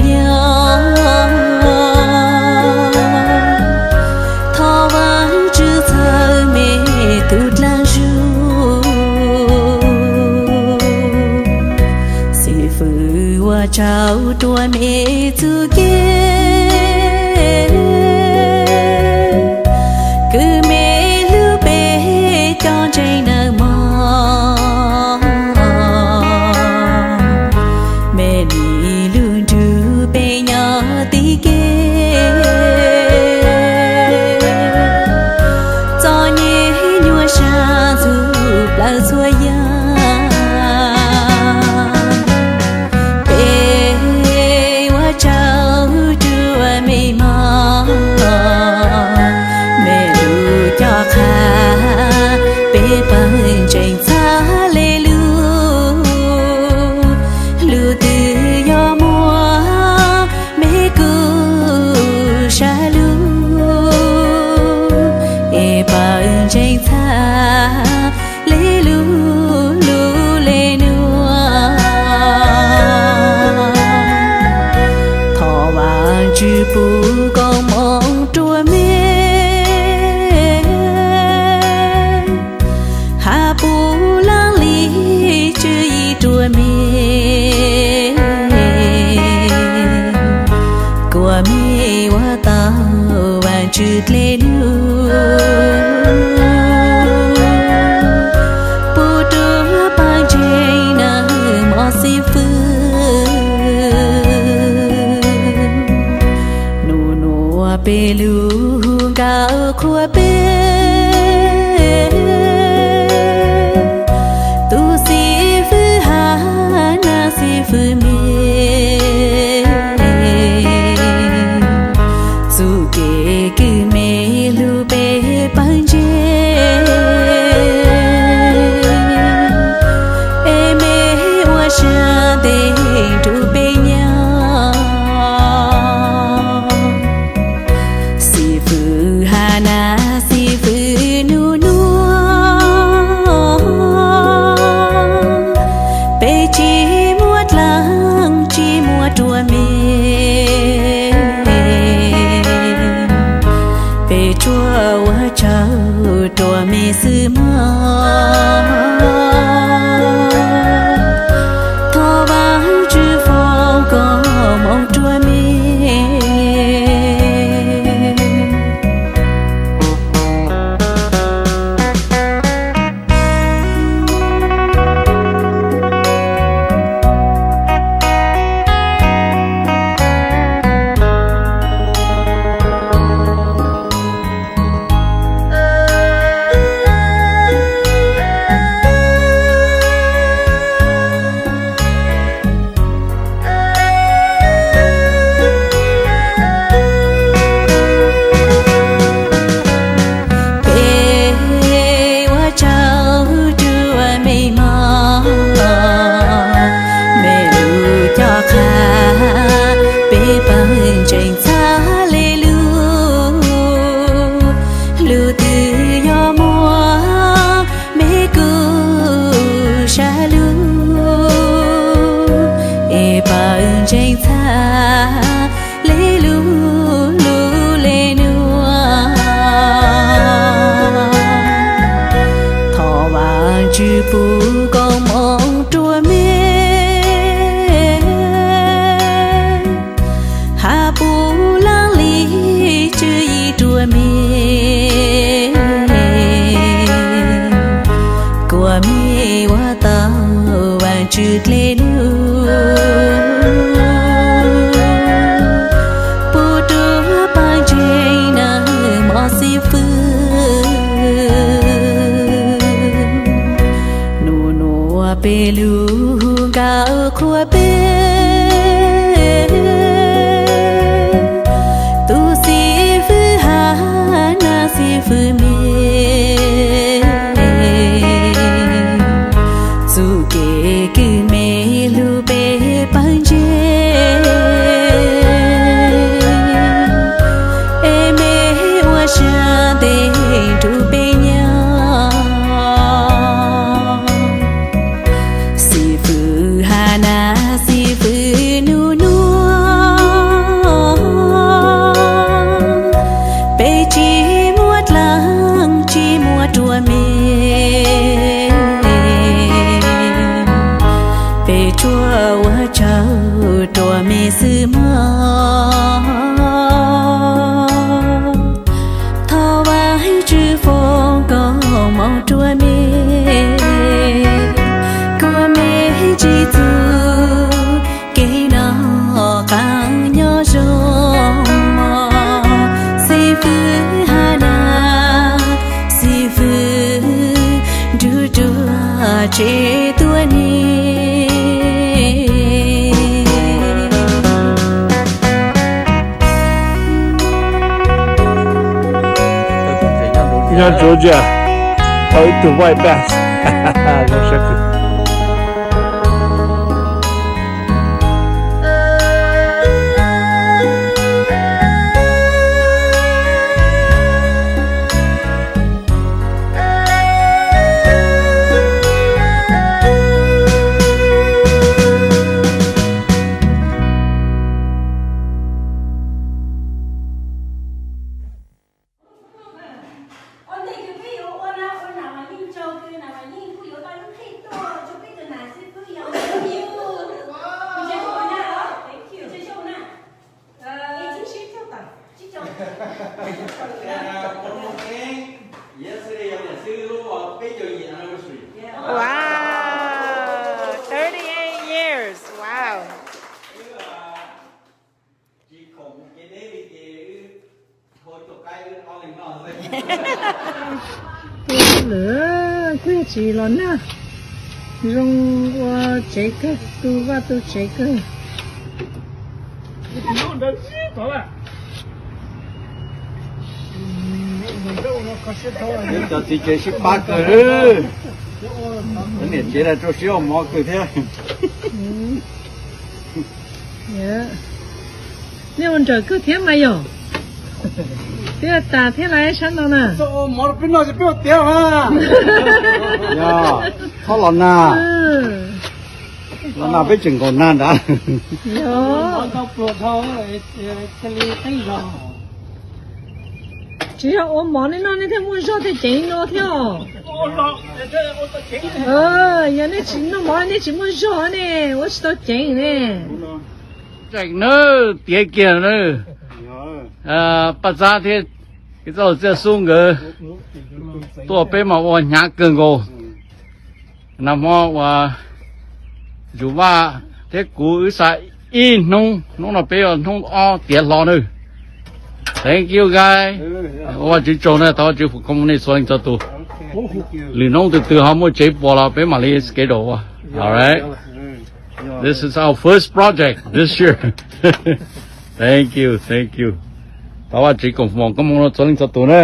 nyob. Thov Vaajtswv txhawb me tub dlaag zug, xib fwb ua tsaug rua me txuj kev, kws me hlub peb cov ntseeg nawb mog. Me nim lug nrug peb nyob tib kev, txom nyem nyuaj sab ntxug plawv txhua yaam. Peb ua tsaug rua me mog, me lug coj qha peb pawg ntseeg txhad le lug. Lug twg yog muaj me kuj sab lug, es pawg ntseeg txhad le lug lug le nuav. Thov Vaajtswv pub koob moov rua me, hab pub laab li tswv yim rua me, kuas me ua tau Vaajtswv dle nuav, pub rua pawg ntseeg nawb mog xib fwb. Nub nuav peb lug nkawm qhuas peb tug xib fwb Hannah xib fwb me, txuj kev kws me lug peb pawg ntseeg, es me ua saab nteeg nrug peb nyob. Xib fwb Hannah xib fwb nub nuav, peb tsi muaj dlaab tsi muaj rua me, peb tsuas ua tsaug rua me xwb mog. Thov Vaajtswv foom koob moov rua me. Peb ua tsaug rua me mog, me lug coj qha peb pawg ntseeg txhad le lug. Lug twg yog muaj me kuj sab lug, es pawg ntseeg txhad le lug lug le nuav. Thov Vaajtswv pub koob moov rua me, hab pub laab li tswv yim rua me, kuas me ua tau Vaajtswv dle nuav, pub rua pawg ntseeg nawb mog xib fwb. Nub nuav peb lug nkawm qhuas peb tug xib fwb Hannah xib fwb me, txuj kev kws me xwb mog. Thov Vajtswv foom koob hmoov rua me, kom me tsis txuj kev noj qab nyob zoo mog. Xib fwb Hannah, xib fwb nrug rua tsev tuab neeg. Nyob Georgia, tau ib tug white bass zoo siab kawg. Wow, thirty-eight years. Wow. Lawm kuj yog tsis los nag, zoo ua tsev kawg, tu vaj tu tsev kawg. Cov txiv tsev sib pab kawg, cov niam tsev rau siab ua mov kawg thiab. Nej ua nrawm kawg thiab mas yog. Twb tas thiab los sab no na. Yog, txhob los nag. Los nag peb tseem nkaum nag nrad. Tsis yog ua mov nej noj nej thiaj muaj zog thiaj ceev no thiab os. Yog nej tsis noj mov nej tsis muaj zog ne, ua tsis tau ceev ne. Tseem nawb, tiav kiag nawb. Paj Txab thiab Txoj Txiaj Xub nkawd tuaj peb mas ua hnyav kawg nkaus. Nag hmo uas Ntsuj Vaj thiab kuv wb xa ib hnub, hnub no peb ua hnub ob tiav hlo nawb. Thank you guys. Ua Vajtswv tsaug na, thov Vajtswv foom koob hmoov nej txhua leej txhua tus. Lwm hnub tus twg ho muaj tsev puas los peb mam li schedule ua. All right. This is our first project this year. Thank you, thank you. Thov Vajtswv foom koob hmoov rau txhua leej txhua tus na.